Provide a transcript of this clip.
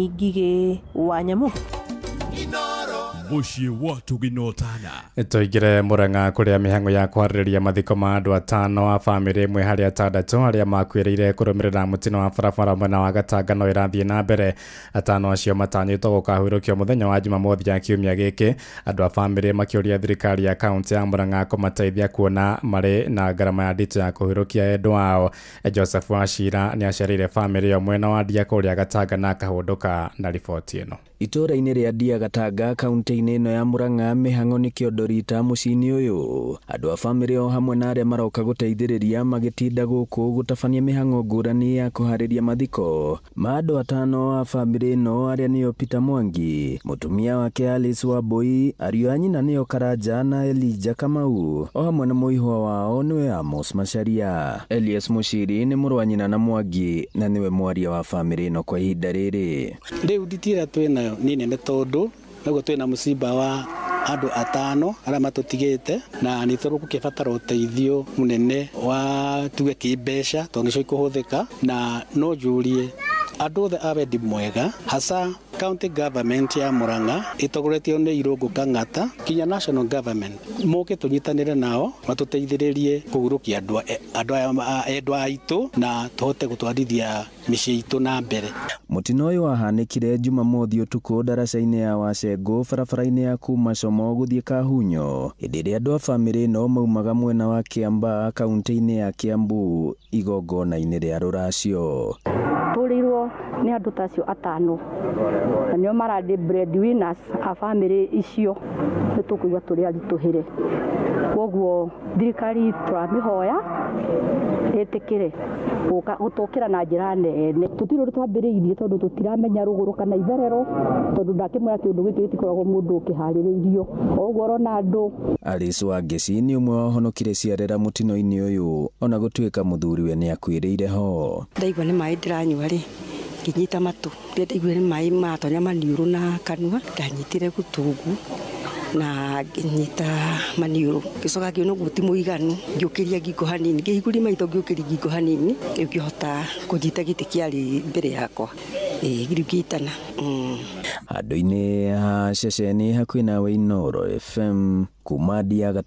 Ngigĩ wa nyamũ. Mũciĩ wa Tũginotana. Tũingĩre Murang'a kũrĩa mĩhang'o ya kwarĩrĩria mathiko ma andũ atano a bamĩrĩ ĩmwe harĩ atandatũ arĩa makuĩrĩire kũrũmĩrĩra mũtino wa barabara mwena wa Gatanga no ĩrathiĩ na mbere. Atano acio matanyĩtwo gũkahurũkio mũthenya wa Jumamothi ya kiumia gĩkĩ. Andũ a bamĩrĩ makĩũria thirikari ya kaunti ya Murang'a kũmateithia kuona marĩ na ngarama ya nditũ ya kũhurũkia endwa ao. Joseph Wachira nĩ acereire bamĩrĩ ĩyo mwena wa Ndia kũrĩa Gatanga na akahũndũka na riboti ĩno. Itũũra-inĩ rĩa Ndia Gatanga kaunti-inĩ ĩno ya Murang'a mĩhang'o nĩ kĩondo rita mũciĩ-inĩ ũyũ. Andũ a bamĩrĩ o hamwe na arĩa maroka gũteithĩrĩria magĩtinda gũkũ gũtabania mĩhang'o ngũrani ya kũharĩria mathiko ma andũ atano a bamĩrĩ ĩno arĩa nĩo Peter Mwangi, mũtumia wake Alice Wambui, ariũ a nyina nĩo Karanja na Elijah Kamau o hamwe na mũihwa wao nĩwe Amos Macharia. Elias Mushiri nĩ mũrũ wa nyina na Mwangi na nĩwe mwaria wa bamĩrĩ ĩno kwa ihinda rĩrĩ. Rĩu nditira twĩnayo nĩ nene tondũ noguo twĩna mũcimba wa andũ atano arĩa matũtigĩte na nĩ tũgũkĩbatara ũteithio mũnene wa tuge kĩmbeca tondũ nĩcio ikũhũthĩka, na no njũrie andũ othe a wendi mwega hasa county government ya Murang'a ĩtongoretio nĩ Irũngũ Kang'ata kinya national government moke tũnyitanĩre nao matũteithĩrĩrie kũhurũkia andũ aya endwa aitũ na tũhote gũtwarithia mĩciĩ itũ na mbere. Mũtino ũyũ wahanĩkire Jumamothi ũtukũ ndaraca-inĩ ya Wacengũ barabara-inĩ ya kuma Como gũthiĩ Kahunyo hĩndĩ ĩrĩa andũ a bamĩrĩ ĩno maumaga mwena wa Kiambaa kaunti-inĩ ya Kiambu igongona-inĩ rĩa rũracio. Tũrĩirwo nĩ andũ ta acio atano na nĩo mararĩ breadwinners a bamĩrĩ icio, nĩ tũkũigua tũrĩ aritũhĩre. Koguo thirikari tũramĩhoya ĩtĩkĩre gũtũkĩra na njĩra nene. Tũtirĩ ũndũ twambĩrĩirie tondũ tũtiramenya rũgũrũ kana itherero, tondũ ndakĩmwĩra kĩũndũ gĩkĩ gĩtikoragwo mũndũ ũkĩharĩrĩirio. O ũguo ũrona andũ. Alice Wangeci nĩ ũmwe wahonokire ciarera mũtino-inĩ ũyũ ona gũtuĩka mũthuriwe nĩ akuĩrĩire ho. Ndaigua nĩ maĩ ndĩranyua rĩ, ngĩnyita matũ, rĩrĩa ndaiguire nĩ maĩ matonya maniũrũ na kanua, ndanyitire gũtũngu na ngĩnyita maniũrũ, ngĩcoka ngĩona ũguo ti mũiganu, ngĩũkĩria ngingo hanini, ngĩhingũria maitho ngĩũkĩria ngingo hanini, rĩu ngĩhota kũnyita gĩtĩ kĩarĩ mbere yakwa, rĩu ngĩitana. Handũ-inĩ ha ceceni hakuhĩ nawe Inooro FM kuma Ndia Gatanga.